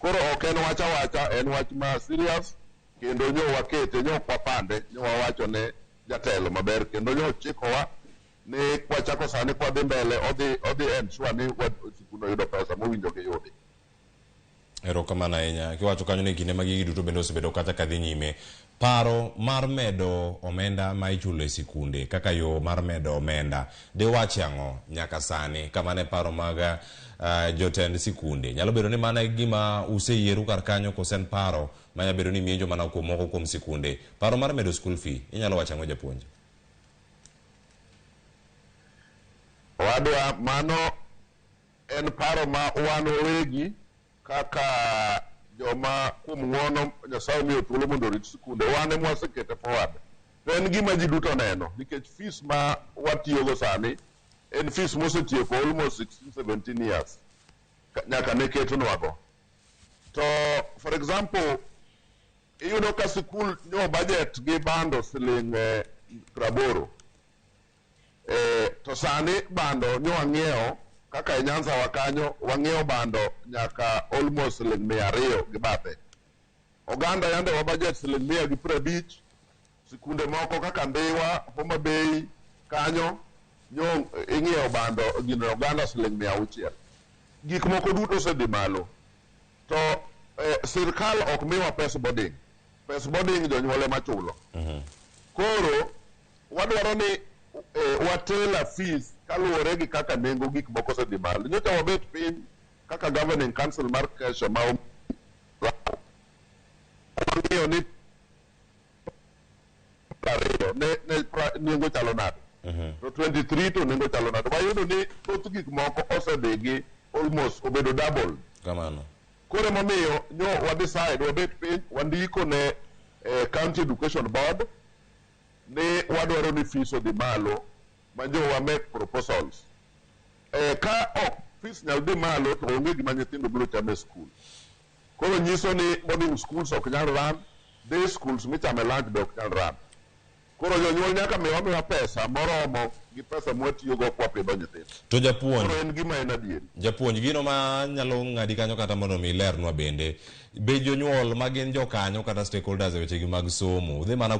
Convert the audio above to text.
Koro ok en wach awacha, en wach ma serious kendo nyo wakete, nyo ok wapande, nyo wawacho ne jatelo maber kendo nyo ochikowa ni kwachako sani kwadhi mbele odhi odhi ensure ni sikul oyudo pesa mowinjo giyudi. Erokamano ahinya. Kiwacho kanyo ni kinde ma gigi duto bende osebedo kata kadhi nyime. Paro mar medo omenda ma ichulo e sikunde kaka yo mar medo omenda diwachi ang'o nyaka sani ka mano e paro mag uh, jotend sikunde? Nyalo bedo ni mano e gima useyieru kar kanyo kose en paro ma nyalo bedo ni mienjo mana kuom moko kuom sikunde. Paro mar medo school fee inyalo wacho ang'o japuonj? Owadwa, mano en paro ma wan wawegi kaka joma kuom ng'wono Nyasaye omiyo thuolo mondo orit sikunde, wan ema wasekete forward. To en gima ji duto neno nikech fees ma watiyogo sani en fees mosetieko almost 16 17 years nyaka ne ketnwago. To for example, iyudo ka sikul nyo budget gi bando siling 80. To sani bando nyo wang'iewo kaka e Nyanza wa kanyo wang'iewo bando nyaka almost siling 200 gi bathe. Oganda yande wa budget siling 150, sikunde moko kaka Ndhiwa, Homa Bay kanyo nyo ing'iewo bando gino oganda siling 600. Gik moko duto osedhi malo. To sirkal ok miwa pes boarding. Pes boarding jonyuol ema chulo. Koro wadwaro ni watela fees kaluwore gi kaka nengo gik moko osedhi malo. Nyocha wabet piny kaka governing council mar KESSHA ma wang'iyo ni 20 ne nengo chalo nade. To 23 to nengo chalo nade. Wayudo ni thoth gik moko osedhi gi almost obedo double. Kamano. Koro emomiyo nyo wa decide wabet piny wandiko ne County Education Board ni wadwaro ni fees odhi malo ma nyo wa make proposals. Ka ok fees nyal dhi malo to onge gima nyithindo biro chamo e school. Koro nyiso ni boarding schools ok nyal run, day schools michame lunch be ok nyal run. Koro jonyuol nyaka miwa miwa pesa moromo gi pesa mwatiyogo kwapidho nyithindo. To japuonj, Koro en gima en adieri. Japuonj, gino ma nyalo ng'adi kanyo kata mondo mi ilernwa bende, be jonyuol ma gin jokanyo kata stakeholders e wechegi mag somo, dhi mana